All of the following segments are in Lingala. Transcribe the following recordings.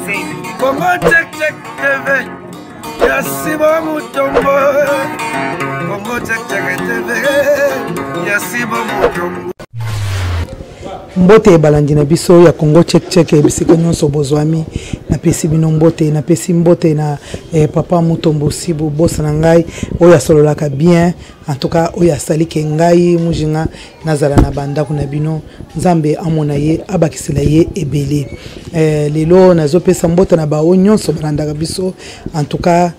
Congo Check Check TV ya Sibo Mutombo. Congo Check Check TV ya Sibo Mutombo. Mbote balandi na biso ya Congo Check Check bisika nyonso bozwami, napesi bino mbote, napesi mbote na papa Mutombo Sibu, boss na ngai oyo asololaka bien, en tout cas oyo asali ke ngai Mujinga nazala na bandako na bino, Nzambe amona ye abakisela ye ebele. Lelo nazopesa mbote na baoyo nyonso balandaka biso, en tout cas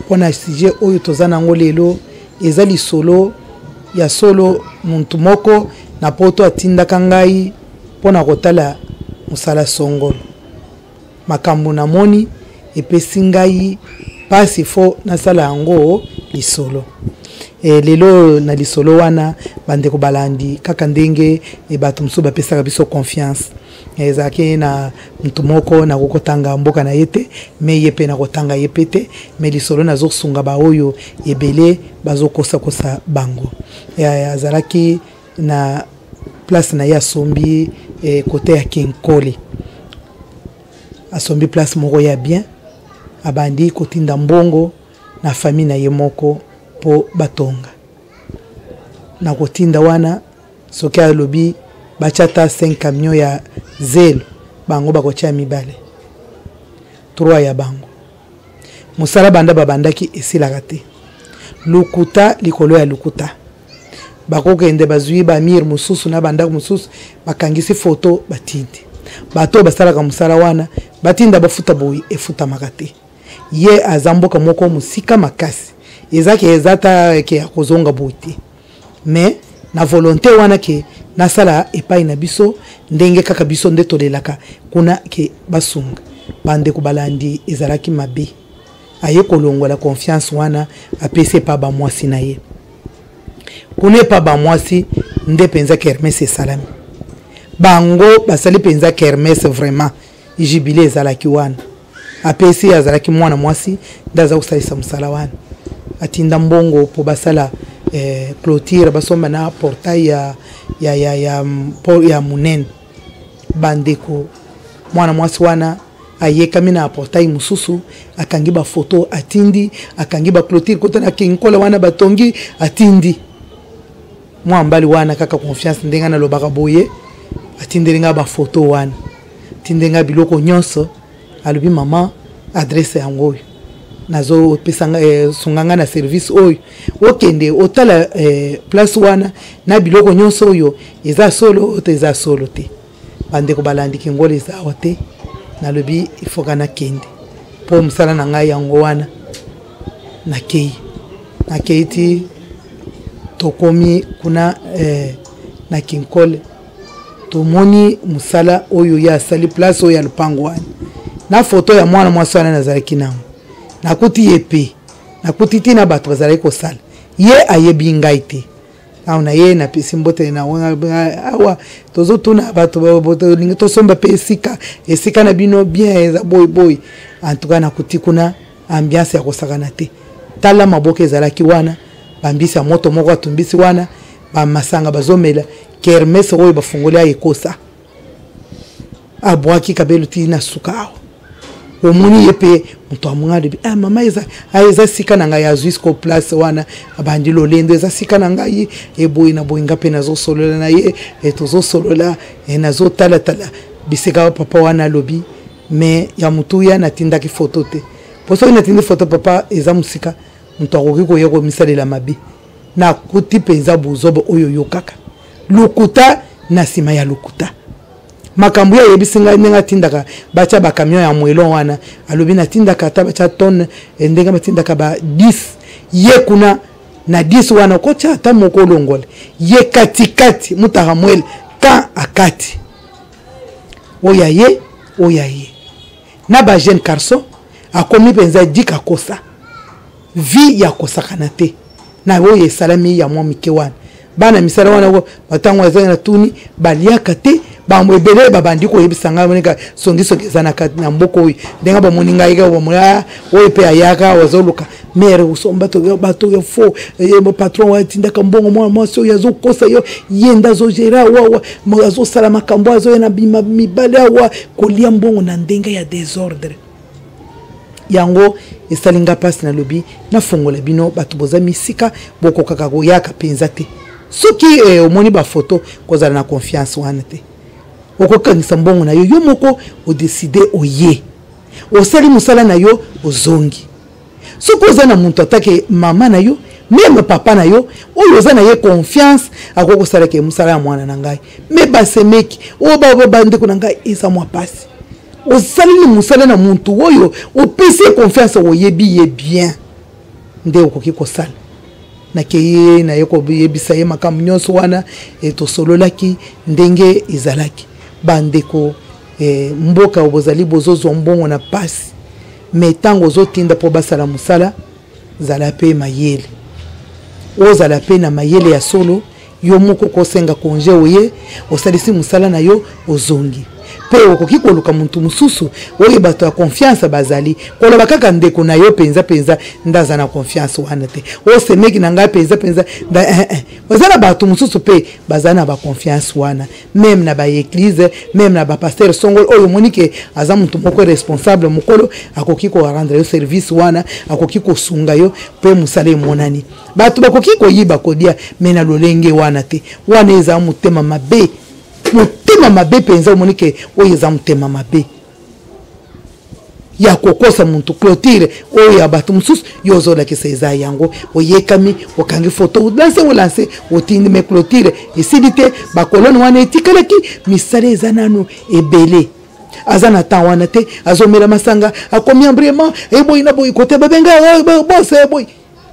mpona sujet oyo toza nango lelo eza lisolo ya solo. Muntu moko na poto atindaka ngai mpona kotala mosala songolo, makambo namoni epesi ngai pasi fo nasala yango lisolo. Lelo na lisolo wana bandeko balandi kaka ndenge bato mosusu bapesaka biso confiance. Ezalaki na mutu moko nakokotanga mboka na ye te, me ye pe nakotanga ye pe te, me lisolo nazosunga baoyo ebele bazokosakosa bango. Azalaki na place na ye asombi kote ya Kinkole, asombi place moko ya bien, abandi kotinda mbongo na famille na ye moko po batonga. Na kotinda wana soki alobi batia ata 5 camion ya zelo, bango bakotia mibale 3 ya bango. Mosala banda babandaki esilaka te, lokuta likolo ya lokuta. Bakokende bazwi ba mire mosusu na bandako mosusu, bakangisi photo batindi bato oyo basalaka mosala wana, batinda bafuta boye efutamaka te. Ye aza mboka moko mosika makasi, eza ke eza ta ke ya kozonga boye te, mais na volonté wana ke nasala epai na biso ndenge kaka biso nde tolelaka kuna ke basunga bandeko balandi. Ezalaki mabe, aye kolongola confiance wana apesi epa ba mwasi na ye kuna. Epa ba mwasi nde mpenza kermesse esalami, bango basali mpenza kermesse vraiment, jubilé ezalaki wana. Apesi azalaki mwana mwasi nde aza kosalisa mosala wana, atinda mbongo po basala clôture, basomba na portail ya monene. Bandeko, mwana mwasi wana ayekami na portail mosusu, akangi ba photo atindi, akangi ba clôture kota na Kinkole wana batongi atindi. Mwa mbali wana kaka confiance ndenge nalobaka boye, atindeli nga ba photo wana, atindeli nga biloko nyonso. Alobi mama adresse yango oyo nazopesa nga sunga nga na service oyo, okende otala place wana na biloko nyonso oyo eza solo to eza solo te. Bandeko balandi Kinkole eza awa te, nalobi ifoka nakende po mosala na ngai yango wana. Nakei ti tokomi kuna na Kinkole, tomoni mosala oyo ye asali place oyo ya lopango wana na foto ya mwana mwasi wana nazalaki nango. Nakuti ye pe nakuti ti na bato bazalaki kosala, ye ayebi ngai te. Awa na ye napesi mbote na awa, tozotuna bato tolingi tosomba pe esika na bino bien eza boy boy. En tout cas nakuti kuna ambiance ya kosakana te. Tala maboke ezalaki wana, bambisi ya moto moko atumbisi wana, bamasanga bazomela, kermesse oyo bafungoli aye ekosa. Abwaki kabelo ti na suka awa. Omoni ye pe moto amonga alobi, ah, mama eza, ah, eza sika na ngai, azwi siko place wana, abandi lolendo, eza sika na ngai, eboye na boye. Nga pe nazosolola na ye, tozosolola, nazotalatala bisika papa wana alobi, mais ya motuya natindaki photo te. Po soki natindi photo papa eza mosika, moto akoki koya komisalela mabe. Nakuti mpenza bozoba oyo oyokaka lokuta na nsima ya lokuta. Makambo ye ayebisi ngai ndenge atindaka batia ba camion ya moelon wana, alobi natindaka ata batia tonne, ndenge batindaka ba 10, ye kuna na 10 wana okotia ata moko olongole ye katikati mutaka mwele kan akati oyo ya ye, oyo ya ye na ba jeune garçon akomi mpenza dika kosa vie ya kosakana te na oyo esalami ya mwa mike wana. Bana misala wana batango eza na tuni baliaka te, bango ebele babandi koyebisa ngai monika songisongi eza na kati na mboka oyo, ndenge bamoni ngai kaka bamoni, ah, oyo mpe ayaka azoluka. Mere osomba bato ya fo eh, patron atindaka mbongo, mwana mwasi oyo azokosa yo, ye nde azogere awa, azosala makambo, azoya na mibale awa kolia mbongo na ndenge ya desordre. Yango esali nga mpasi. Nalobi nafongola bino bato boza misika, bokokaka koyaka mpenza te. Soki eh, omoni bafoto, kozala na confiance wana te. Okokangisa mbongo na yo, yo moko odeside, oye, osali mosala na yo, ozongi. Soki oza na moto, atake mama na yo, meme papa na yo oyo oza na ye confiance, akoki kosalaka ye mosala ya mwana na ngai. Me basemeki oyo, bandeko na ngai, eza mwa mpasi. Osaleli mosala na motu oyo opesi ye confiance, oyebi ye bien, nde okoki kosala. Nakei naye koyebisa ye makambo nyonso wana. E, tosololaki ndenge ezalaki. Bandeko, e, mboka bozali, bozozwa mbongo na pasi, me ntango ozotinda mpo basala mosala, zala mpe mayele, ozala mpe na mayele ya solo. Yo moko kosenga konje, oye, osalisi mosala na yo, ozongi. Mpe okoki koluka motu mosusu oyo bato ya confiance bazali. Koloba kaka ndeko na yo mpenza mpenza nde aza na confiance wana te, osemeki na ngai mpenza mpenza eh, eh. Oza na bato mosusu mpe baza na baconfiance wana, meme na baeglise, meme na bapaster songolo oyo omoni ke aza motu moko responsable, mokolo akoki korendre yo service wana, akoki kosunga yo mpe mosala emonani. Bato bakoki koyiba, kolia, me na lolenge wana te. Wana eza motema mabe, motema mabe mpenza. Omoni ke oyo eza motema mabe ya kokosa motu. Clotire oyo ya bato mosusu, yo ozolakisa eza yango, oyekami, okangi foto, olanse, olanse, otindi, me clotire esili te, bakolone wana etikalaki, misala eza nanu ebele. Aza na temps wana te, azomela masanga, akomi embrement, eboyi na boyi kote babenga bose, eboyi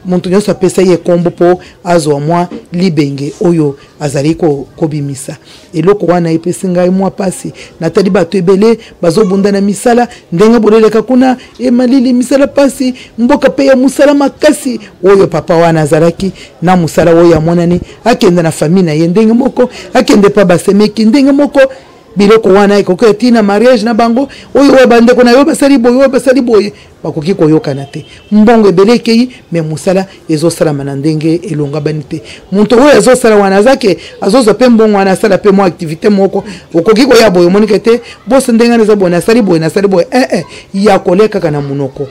moto nyonso apesa ye ekombo mpo azwa mwa libenge oyo azali kobimisa. Eloko wana epesi ngai mwa mpasi. Natali bato ebele bazobunda na misala, ndenge boleleka kuna emalili, misala mpasi, mboka mpe ya mosala makasi. Oyo papa wana azalaki na mosala oyo amonani, akende na famille na ye ndenge moko, akende mpa basemeki ndenge moko. Biloko wana ekoki etina mariage na bango oyo, oyo bandeko na yo basali boye, oyo basali boye, bakoki koyokana te. Mbongo ebele ekei, me mosala ezosalama na ndenge elongabani te. Moto oyo azosala wana aza ke azozwa mpe mbongo wana, asala mpe mwa activité moko. Okoki koya boye, omonike te boso ndenge wana eza boye, nasali boye, nasali boye, eh, eh, ya kolia kaka na monoko,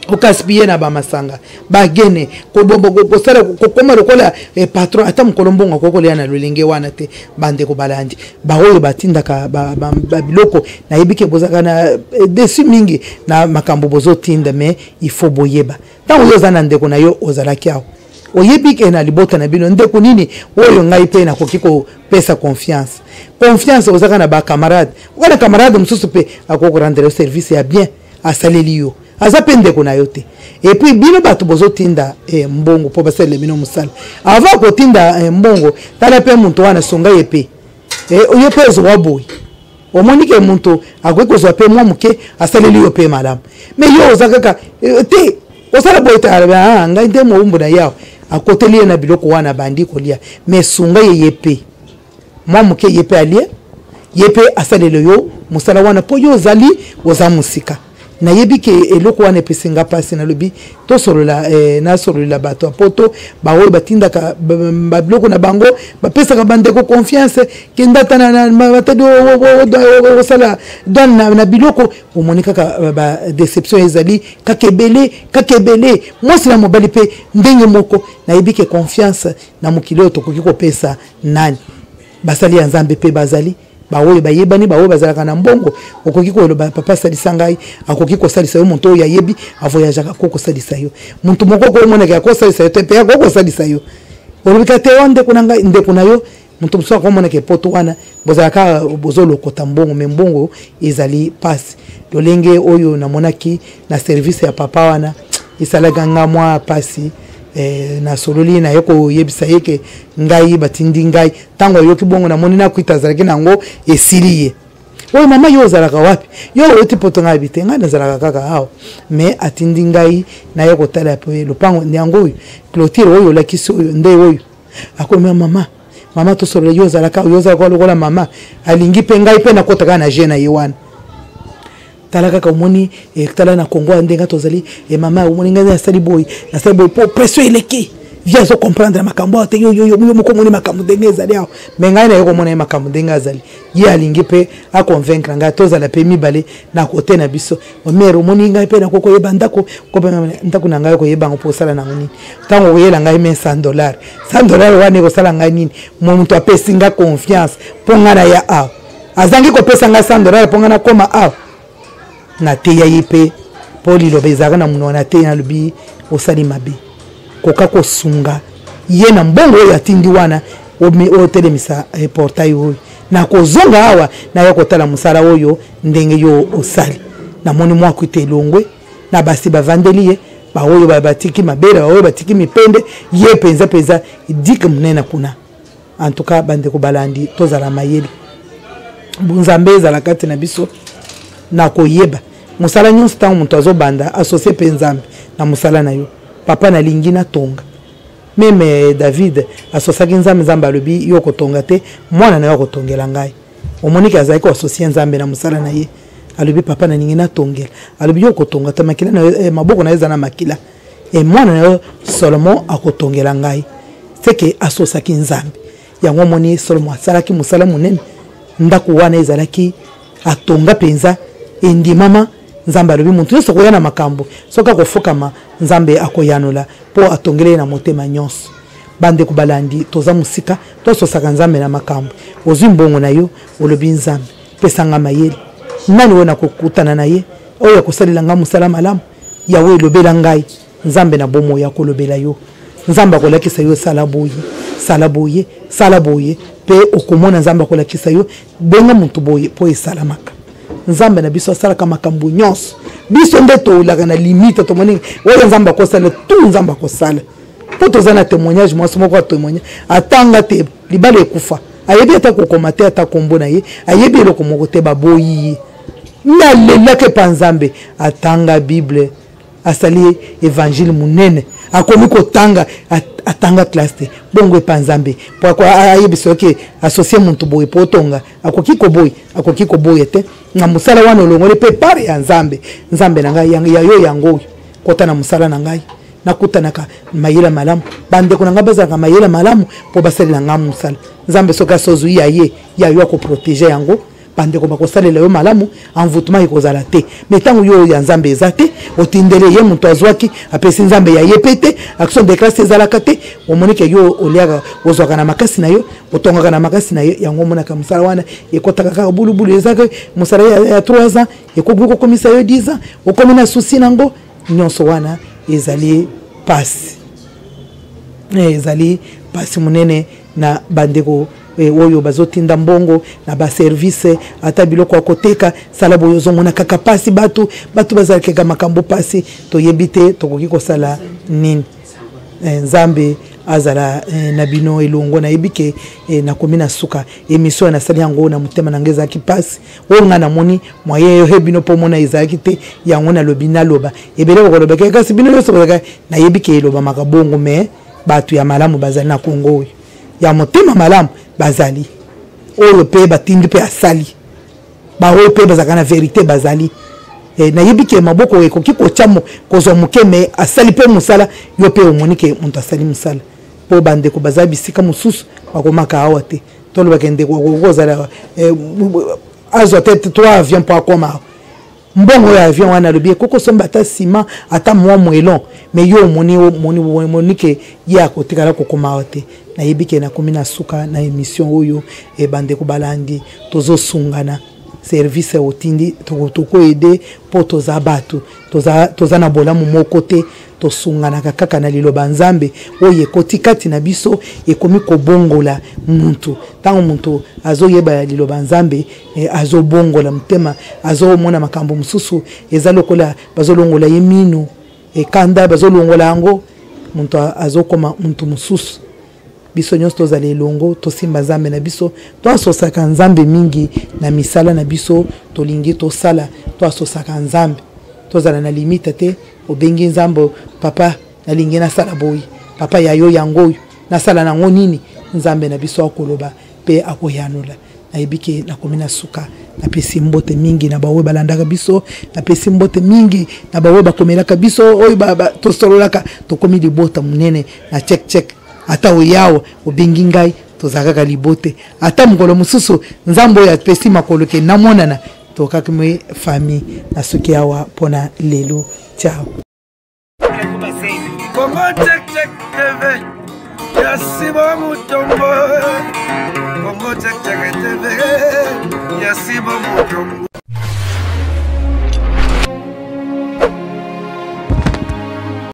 okaspille na bamasanga, bagene kosala, kokoma lokola eh, patron. Ata mokolo mbongo akoki kolia na lolenge wana te. Bandeko balandi, baoyo batindaka babiloko, nayebi ke bozalaka na eh, desu mingi na makambo bozotinda, mais il faut boyeba, ntango yo oza na ndeko na yo ozalaki awa, oyebi ke na libota na bino ndeko nini oyo ngai mpe nakoki kopesa confiance. Confiance ozaka na bacamarade wana, camarade mosusu mpe akoki korendre yo service ya bien, asaleli yo, aza mpe ndeko na yo te. Et puis bino bato bozotinda eh, mbongo mpo basalela bino mosala, avant kotinda eh, mbongo, tala mpe moto wana, songa ye mpe eh, ye mpe ozwa boye, omoni ke moto akoki kozwa mpe mwa moke, asaleli yo mpe malamu. Me yo oza kaka eh, te osala boye te, ah, ngai nde mowumbu na yawe. Akoteli ye na biloko wana, abandi kolia, me sunga ye, ye mpe mwa moke, ye mpe alie, ye mpe asalela yo mosala wana, mpo yo ozali oza mosika. Nayebi ke eloko wana epesi nga mpasi. Nalobi tosolola, eh, nasololela bato ya poto, baoyo batindaka babiloko na bango, bapesaka bandeko confiance. Kenda ata batadi osala douane na biloko, omoni kaka badeception ezali kaka ebele, kaka ebele. Mwasi na mobali mpe ndenge moko. Nayebi ke confiance na mokili oyo tokoki kopesa nani? Basali ya Nzambe mpe bazali, baoyo bayebani, baoyo bazalaka na mbongo. Okoki koloba: "Papa, asalisa ngai." Akoki kosalisa yo. Moto oyo ayebi avoyageaka akoki kosalisa yo. Moto moko okomonaka akosalisa yo te, mpe akoki kosalisa yo. Olobika te wa ndeko na ngai, ndeko na yo. Moto mosusu akomonaka epoto wana, bozalaka bozolokota mbongo, me mbongo ezali mpasi. Lolenge oyo namonaki na service ya papa wana esalaka nga mwa mpasi. Eh, nasololi naye koyebisa ye ke ngai batindi ngai. Ntango ayoki bongo, namoni nakwita azalaki na yango esili ye. Oyo mama, yo ozalaka wapi? Yo outi poto? Ngai abi te, ngai nazalaka kaka awa, me atindi ngai naye kotala pe lopango yango oyo, clôture oyo olakisi oyo nde oyo. Akomi: "Mama, mama, tosolola. Yo ozalaka, yo ozalaka lokola mama." Alingi mpe ngai mpe nakota kaka na je na ye wana. Tala kaka omoni eh, tala na Congo ndenge tozali eh, mama omoni ngai nasali boye nasali boye po pression eleki vie azo comprendre makambo awa te yo yo yo moko omoni makambo ndenge ezali awa me ngai naye komona ye makambo ndenge azali ye alingi mpe aconvaincre ngai tozala mpe mibale na kote na biso omere omoni ngai mpe nakoki koyeba ndako ndako na ngai okoyeba yango mpo osala nango nini ntango okoyela ngai me 100 dollar 100 dollar wana ekosala ngai nini moto apesi ngai confiance mpo ngai naya awa azangi kopesa ngai 100 dollar mpo ngai nakoma awa nateya ye mpe mpo liloba ezalaka na monoko nateya nalobi osali mabe koka kosunga ye na mbongo oyo atindi wana otelemisa eh, portail oyo nakozonga awa naya kotala mosala oyo ndenge yo osali namoni mwa kwite elongwe na basi bavandeli ye baoyo batiki mabele baoyo batiki mipende ye mpenza mpenza dike monene kuna en tout cas bandeko balandi tozala mayele bonzambe ezala kati na biso na koyeba mosala nyonso ntango moto azobanda asosie mpe nzambe na mosala na yo papa nalingi natonga meme eh, david asosaki nzambe nzambe alobi yo okotonga te mwana na yo akotongela ngai omoniki azalaki koasosie nzambe na mosala na ye alobi papa nalingi natongela alobi yo okotonga te makila na yo eh, maboko na yo eza na makila e mwana na yo Solomon akotongela ngai seke asosaki Nzambe yango omoni Solomon asalaki mosala monene ndako wana ezalaki atonga mpenza endimama Nzambe alobi moto nyonso akoya na makambo soki akofukama Nzambe akoyanola mpo atongele ye na motema nyonso bandeko balandi toza mosika tososaka Nzambe na makambo ozwi mbongo na yo olobi Nzambe pesa nga mayele nani oyo nakokutana na ye oyo akosalela nga mosala malamu Yawe elobela ngai Nzambe na bomoi akolobela yo Nzambe akolakisa yo sala boye sala boye sala boye mpe okomona Nzambe akolakisa yo benga moto boye mpo esalamaka Nzambe na biso asalaka makambo nyonso biso nde tolaka na limite tomoni oyo Nzambe akosala tu Nzambe akosala mpo toza na témoignage mwasi moko atémoigne atanga te libala ekufa ayebi ata kokoma te ata kombo na ye ayebi eloko moko te baboyi ye nalelaka epa nzambe atanga bible asali evangile monene akomi kotanga atanga classe te bongo epa nzambe po ayebisa oke associe moto boye po otonga akoki koboya akoki koboya te na mosala wana olongoli mpe pare ya nzambe nzambe na ngai ya yo yango oyo kota na mosala na ngai nakutanaka mayele malamu bandeko na ngai bazalaka mayele malamu mpo basalela ngai mosala nzambe soki asozwi ya ye ya yo akoprotege yango bandeko bakosalela yo malamu envoûtement ekozala te me ntango yo ya nzambe eza te otindele ye moto azwaki apesi nzambe ya ye mpe te action de classe ezalaka te omoni ke yo oliaka ozwaka na makasi na yo otongaka na makasi na yo yango omonaka mosala wana ekotaka kaka bulubulu ezaka mosala ya, ya 3 ans ekoki kokomisa yo 10 ans okomi na susi nango nyonso wana ezali pasi eh, ezali pasi monene na bandeko eh, oyo bazotinda mbongo na baservice ata biloko ya koteka sala boye ozomona kaka pasi bato bato bazalakeka makambo pasi toyebi te tokoki kosala nini eh, nzambe azala eh, na bino elongo nayebi ke eh, nakomi na suka emission ya nasali yango na motema na ngai ezalaki mpasi oyo ngai namoni moyen ehe bino mpo mona ezalaki te yango nalobi naloba ebele bokolobaka kasi bino nyonso bozalaka nayebi ke elobamaka bongo mais bato ya malamu bazali na kongo oyo ya motema malamu bazali oyo mpe batindi mpe asali baoyo mpe bazalaka na verite bazali e, nayebi ke maboko ekoki kotya kozwa moke me asali mpe mosala yo mpe omoni ke moto asali mosala mpo bandeko baza bisika mosusu bakomaka awa te tolobaka ndeko akoki kozala eh, azwa te 3 avion mpo akoma awa mbongo ya avion wana alobi ekoki kosomba ata nsima ata mwa moelon me yo omoni omoni ke ye akotikala kokoma awa te nayebi ke nakomi na suka na émission oyo e bandeko balandi tozosungana service otindi tokoede mpo toza bato toza, toza na bolamu moko te tosunganaka kaka na liloba nzambe oyo ekoti kati na biso ekomi kobongola muntu ntango muntu azoyeba liloba nzambe eh, azobongola motema azomona makambo mosusu eza lokola bazolongola ye mino ekanda bazolongola yango moto azokoma moto mosusu biso nyonso tozala elongo tosimba nzambe na biso toasosaka nzambe mingi na misala na biso tolingi tosala toasosaka nzambe tozala na limite te obengi nzambe papa nalingi nasala boye papa ya yo yango oyo nasala nango nini nzambe na biso akoloba mpe akoyanola. Nayebi ke nakomi na suka. Napesi mbote mingi na baoyo balandaka biso, napesi mbote mingi na baoyo bakomelaka biso, oyo tosololaka. Tokomi libota monene na Check Check. Ata oyawa obengi ngai, tozala kaka libote. Ata mokolo mosusu Nzambe oyo apesi makolo ke namonana, tokaki mwe famille. Nasuki awa mpona lelo. Ciao. Congo Check Check TV ya Simon Mutombo. Congo Check Check TV ya Simon Mutombo.